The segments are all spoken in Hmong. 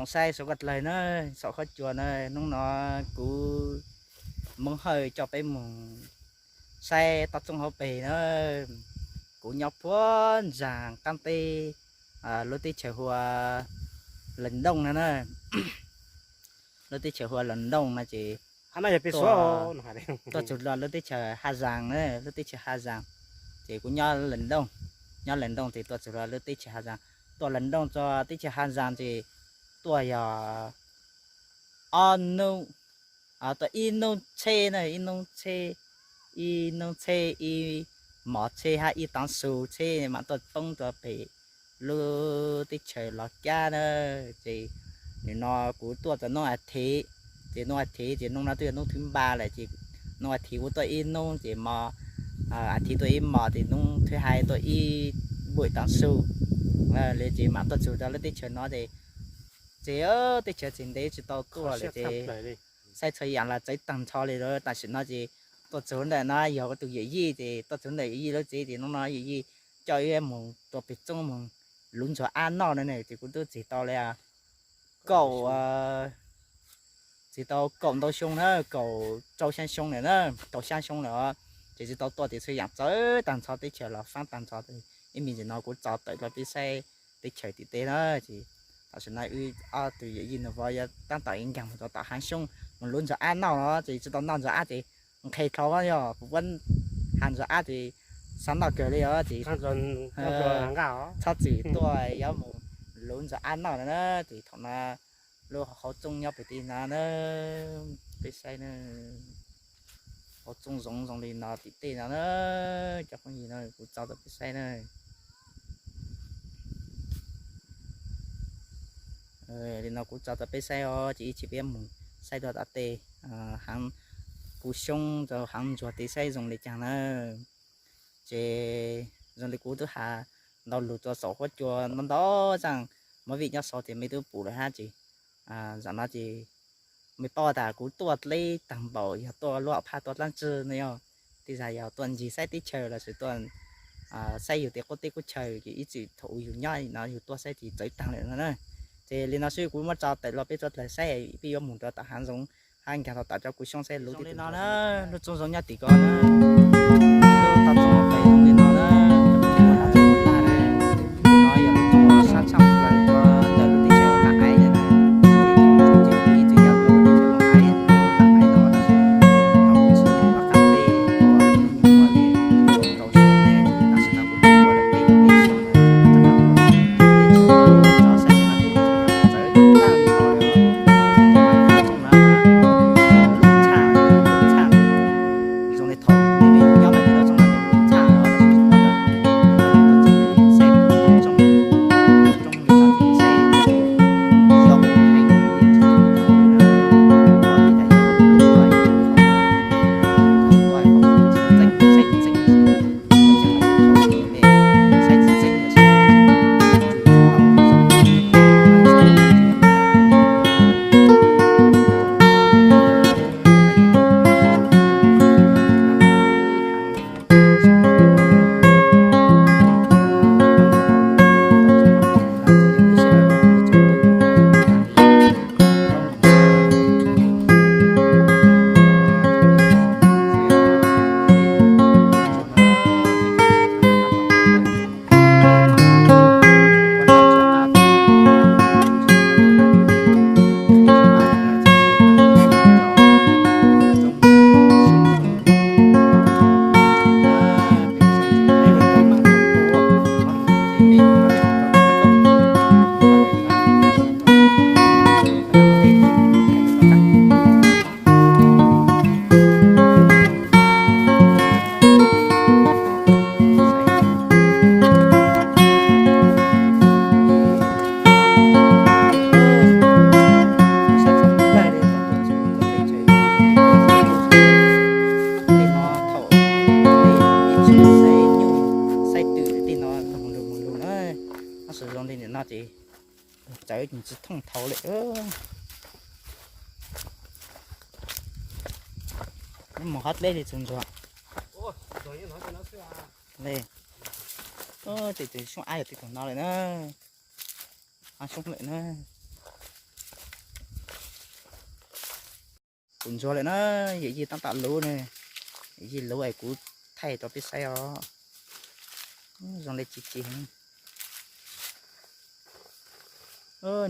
Saib saum koj dlaws na, saum qhov cua na, hnub no kuv Moob Hawj coj peb mus saib toj roob hauv pes na. Kuv nyob puag nram qab teb, lub teb chaws hu ua Lees Dooj no na. Lub teb chaws hu ua Lees Dooj no ces tuaj txug lub teb chaws Haj Zaas na, lub teb chaws Haj Zaas. Ces kuv nyob Lees Dooj, nyob Lees Dooj ces tuaj txug lub teb chaws Haj Zaas. Tuaj Lees Dooj txog teb chaws Haj Zaas ces tuaj yog ob hnub, tuaj ib hnub tsheb na, ib hnub tsheb, ib hnub tsheb, ib hmos tsheb hab ib taav su tsheb mam tuaj poob rua pem lub teb chaws Los Kab na. Ces nim no kuv tuaj tau hnub a thiv, ces hnub a thiv ces hnub no twb yog hnub thib npa lawm ces hnub a thiv kuv tuaj ib hnub ces hmo a thiv tuaj ib hmos ces hnub thib hais tuaj ib npuj taav su li ces mam tuaj txug rau lub teb chaws no ces, ces teb chaws tseem ntev tsis tau tuaj lawm ces saib txhua yaam los txawv taag nrho li lawm. Tam sim no ces tuaj txug ntawm no yog kuv tus yawm yij ces tuaj txug ntawm yawm yij lub tsev ces hnub no yawm yij coj wb mus rua pem txoob moog luv ntsuag ab noj no ne ces kuv tub txig tau li kaum, txig tau kaum ntau xyoo na, kaum rau xyaa xyoo lawm na, kaum xyaa xyoo lawm os. Ces tsis tau tuaj ces txhua yaam txawv taag nrho, teb chaws los faab taag nrho. Ib me ntsis no kuv tso tawm rua peb saib teb chaws tim teb na. Ces tam sim no wb ob tug yawm yij nus vov yuav taab tom ib nkaag mus rau tom haav xyoob mus luv ntsuag ab noj no ces tsis tau noj ntsuag ab ces nqhis dlhau yog puv puab has ntsuag ab ces xav noj kawg li os ces txhob txwm tuaj yuav mus luv ntsuag ab noj no na. Ces thaum no lub hauv txooj nyob pem tim no na, peb saib na, hauv txooj zoo zoo li no tim tej no na, cov phooj ywg no kuv tso rau peb saib na. Li no kuv tso rau peb saib os, ces ib chim peb mus saib dua tom tej, haav kuv xyoob rau haav ntsuag tid saib zoo li caag na. Ces zoo li kuv twb has ntau lug rua saum huab cua ntau ntau zaaj, mov vim nyob sau ces mej twb pum lawm hab ces zaum no ces mej paub tas kuv tuaj dleb taag npaum yog tuaj luaj phaj tuaj dlaab tsi no yog, tej zag yog tuaj ncig saib teb chaws lossis tuaj saib yug tej qub teb qub chaw ces ib txwm thaum yug nyob no yug tuaj saib ces txawv taag lawm no na. Ces li no xwb kuv muab tso tawm rua peb suav dlawg saib, peb yuav mus rua tom haav zoov hab nkaag rua tom cov kuv xyoob saib luv tej no na. Lub txooj zoov nyob tim ko na, lub toj txooj pem zoo li no na, no yog lub txooj sab tshaaj plaws rua ntawm lub teb chaws Lav Aiv na. Tej no thaum ib txwm saib nyuj saib twm tej no moog lug moog lug na, tab sis zoo li nim no ces txawv tsis thooj thaum lawm. Moog qhov dleb li txug ntsuag li. Tej tus xyoob ab yog tej tug no lawm na, ab xyoob lawm na. Kuv ntxuag lawm na, yawm yij tab tom luv ne, yawm yij luv es kuv thaij rau peb saib os. Zoo li ci ci.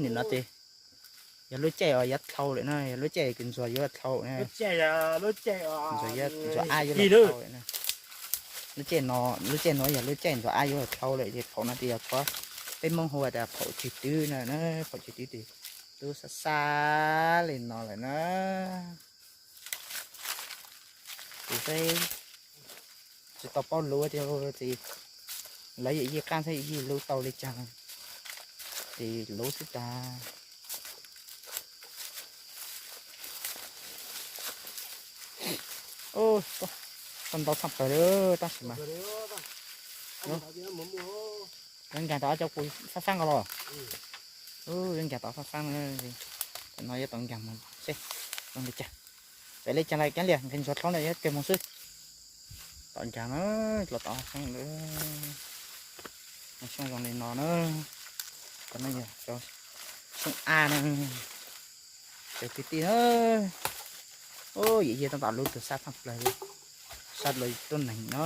Nim no ces yog lub caij uas yuav dhau lawm na, yog lub caij kws ntxuag yuav dhau na. Ntxuag yuav, ntxuag ab yuav los dhau lawm na. Lub caij no, lub caij no yog lub caij ntxuag ab yuav los dhau lawm ces phaum no ces yog tshuav peb Hmoob hu tias phaum cwg twb na, phaum cwg twb ces tub xab xab li no lawm na. Ces saib tsis tau paub luv tias lawv yawm yij qab saib yawm yij luv tau li cas ces luv xwb tas. Tau ntau tshaj plaws li tab sis mas yuav nkaag tau cov kuv fab fab ko los, yuav nkaag tau fab fab no, tam no yuav tau nkaag mus seb zoo li cas. Txawm li cas los kav liam, nqhis ntxuag dlhau na yuav kawg mus xwb. Tom ncaag na, los tom xyoo, xyoo zoo li no na. Tam no yog xyoo a na, cov kwv tij na. Yawm yij tab tom luv tug sab tshaj plaws li, sab luv tuab neeg na.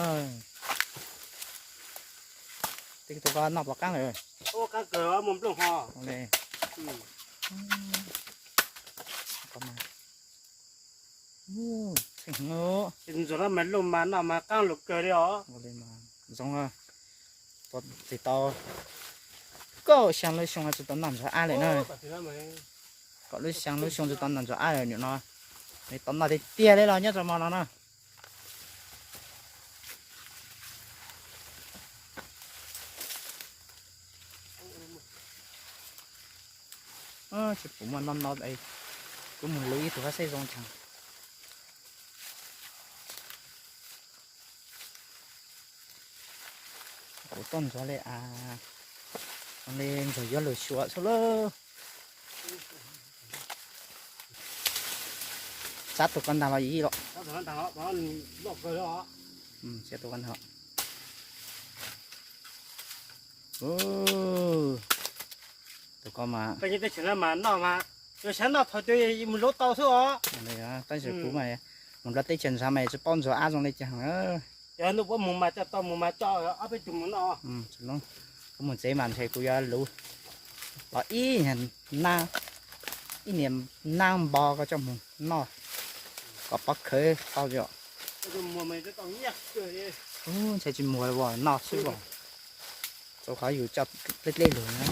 Tej tug ko noj puas qaab lawm? Ntxuag no mas luj mas noj mas qaab lug kawg li os. Zoo, txug tau kaum xyaa lub xyoo tsis tau noj ntxuag ab lawm na. Kaum lub xyaa lub xyoo tsis tau noj ntxuag ab lawm, nim no nws tau noj tiag tiag li los nyob rau mo no na. Tsis pum muaj noj no, kuv mus luv ib tug hab seb zoo tsaag. Kuv tuaj ntxuag li, li ntxuag yuav lug xyuas xwb lauj. Xav tus ko ntaag los yij los? Xav tus ko ntaag. Tus ko mas, teb chaws no mas noj mas, yuav xav noj thaum twg mus luv tau xwb os. Tab sis kuv mas mus nrug teb chaws ntxhov mas tsis paub ntxuag ab zoo li cas. Yog nub puab mus mas coj tau, mus mas coj ob peb tug mus noj. Kuv mus tsev mas ntshe kuv yuav luv los ib, ib niag nab npo ko coj mus noj kom pov khawv tau os. Ntshe tsis muag li as, noj xwb as. Rau qhov yus coj dleb dleb lug na.